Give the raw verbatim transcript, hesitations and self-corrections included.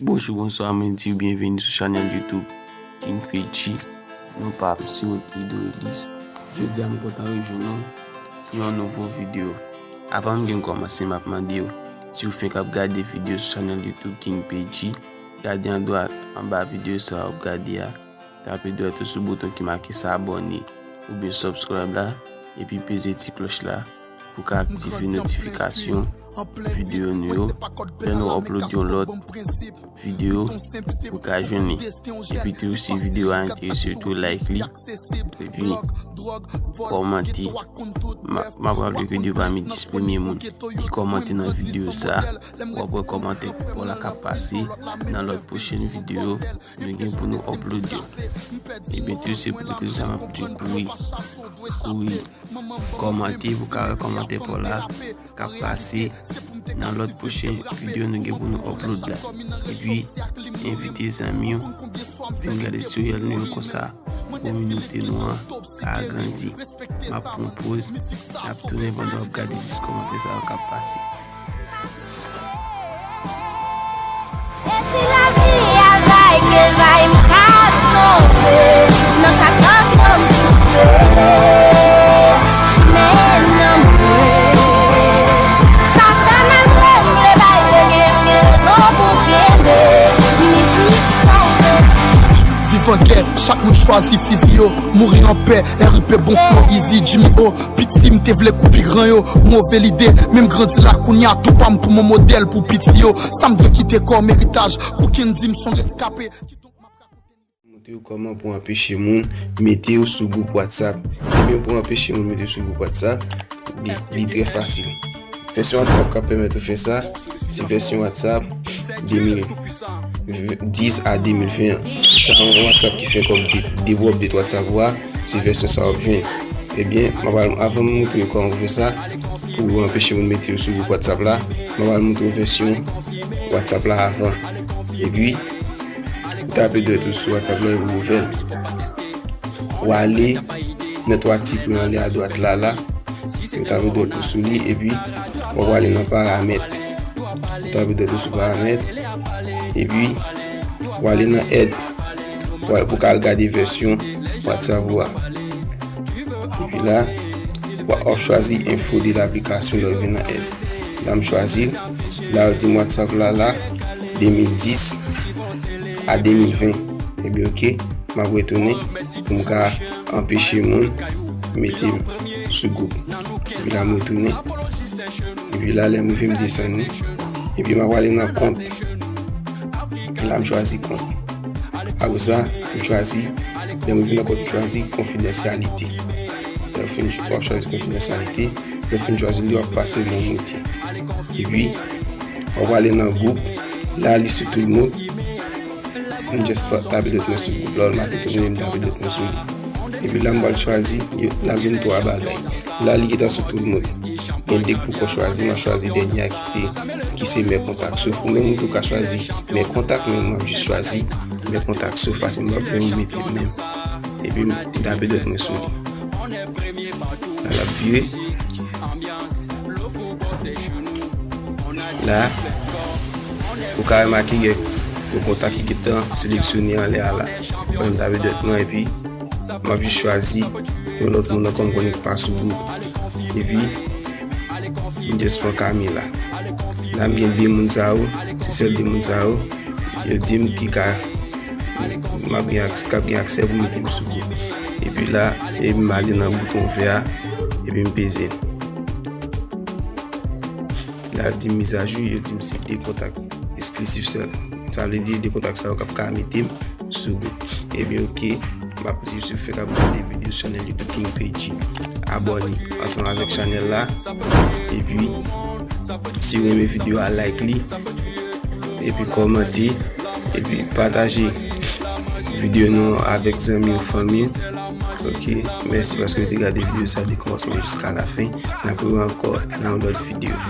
Bonjou, bonswa, mwen di w byenveni sou chanèl YouTube King P G. Non pa m se Rodrigo Elis. Jodi a, m kontan rejwenn nou pou yon nouvo videyo. Avan m gen kòmanse, m ap mande w, si w fenk ap gade videyo sou chanèl YouTube King P G, gade andwat anba videyo sa w ap gade a, tape dwèt ou sou bouton ki make sa abòne oubyen subscribe la, epi peze ti klòch la pou ka aktive notifikasyon videyo nou yo. Lè nou upload yon lòt videyo, ou ka jwenn li. Epi tou, si videyo a enterese w tou, like li. Epi kòmante. M ap raple ke de pami dis premye moun ki kòmante nan videyo sa, w ap wè kòmantè pa w la k ap pase nan lòt pwochèn videyo nou gen pou nou upload yo. Ebyen, tou se pou tout sa m ap di, kouri, kouri kòmante pou ka wè kòmantè pa w la k ap pase nan lòt pwochèn videyo nou gen pou nou upload la. Epi, envite zanmi w vin gade tutorial nou yo, konsa kominote nou an ka agrandi. M ap pran yon poz, n ap tounen pandan w ap gade dis kòmantè sa yo k ap pase. E si lavi a bay, ke l bay, m ka sove. Nan chak bò m twouve, men nan mwen. Sa fè malgre m vle bay, yo gen rezon pou kenbe mizik sa. Viv an gè, chak moun chwazi fizi yo. Mouri anpè, R I P bon flo, Easy, Jimmy O. Piti m te vle koupi gran yo, move lide, men m grandi la kounya, tou pa m pou mon modèl pou piti yo. Sa m dwe kite kòm eritaj, kokenn di m son reskape. Montre w kòman pou anpeche moun mete w sou gwoup WhatsApp. Ebyen, pou anpeche moun mete w sou gwoup WhatsApp, li, li trè fasil. Vèsyon WhatsApp k ap pèmèt ou fè sa, se vèsyon WhatsApp de mil dis a de mil ven an. Sa yon WhatsApp ki fenk update. Depi w update WhatsApp ou a, se vèsyon sa w ap jwenn. Ebyen, m ap al, avan m montre w kòman pou fè sa, pou anpeche moun mete w sou gwoup WhatsApp la, m ap al montre w vèsyon WhatsApp la avan. Epi, ou tape dwèt ou sou WhatsApp la epi w ouvè l. W ale nan twa ti pwen anlè adwat la, la. Ou tape dwèt ou sou li, epi w ap ale nan paramèt. Ou tape dwèt ou sou paramèt, epi w ale nan èd. W al, pou ka al gade vèsyon WhatsApp ou a. Epi la, w ap chwazi info de l'application lè w vin nan èd. La, m chwazi l. La, yo di m WhatsApp la, la, de mil dis a de mil ven. Ebyen, oke. M ap retounen pou m ka anpeche moun mete m sou gwoup. Epi la, m retounen. Epi la, lè m rive, m desann li. Epi m ap ale nan kont. La, m chwazi kont. Apre sa, m chwazi, lè m rive nan kont, m chwazi konfidansyalite. Lè w fin, w ap chwazi konfidansyalite. Lè w fin chwazi li, w ap pase nan monte. Epi, w ap ale nan gwoup. La, li sou tout moun. M just tape dwèt mwen sou gwoup la, l make tou, m tape dwèt mwen sou li. Epi la, m pral chwazi, yo, l ap vin twa bagay. La, li gentan sou tout moun. Gen de k poko chwazi, m ap chwazi dènye a ki te, ki se mè kontak. Sof ou menm, ou tou ka chwazi mè kontak, men m ap jis chwazi mè kontak. Sof pase m p ap vle mete m menm. Epi m tape dwèt mwen sou li. La, l ap vire. La, ou ka remake gen yon kontak ki gentan seleksyone anlè a la. Mwen, m tape dwèt mwen, epi m ap jis chwazi yon lòt moun ankò m konnen ki pa sou gwoup. Epi, m just pran Camila. La, m gen de moun sa yo, se sèl de moun sa yo, yo di m ki ka, m ap gen aksè, k ap gen aksè pou mete m sou gwoup. Epi la, epi m ale nan bouton vè a, epi m peze l. La, di m mizajou, yo di m se de kontak esklisif sèl. Sa vle di de kontak sa yo k ap ka mete m sou gwoup. Ebyen, oke, m ap di si w fèk ap gade videyo sou chanèl YouTube King P G, abòne ansanm avèk chanèl la. Epi, si w renmen videyo a, like li. Epi kòmante. Epi pataje videyo nou avèk zanmi w, fanmi w. Oke, mèsi paske w te gade videyo sa de kòmansman jiska lafen. N ap rewè ankò nan yon lòt videyo.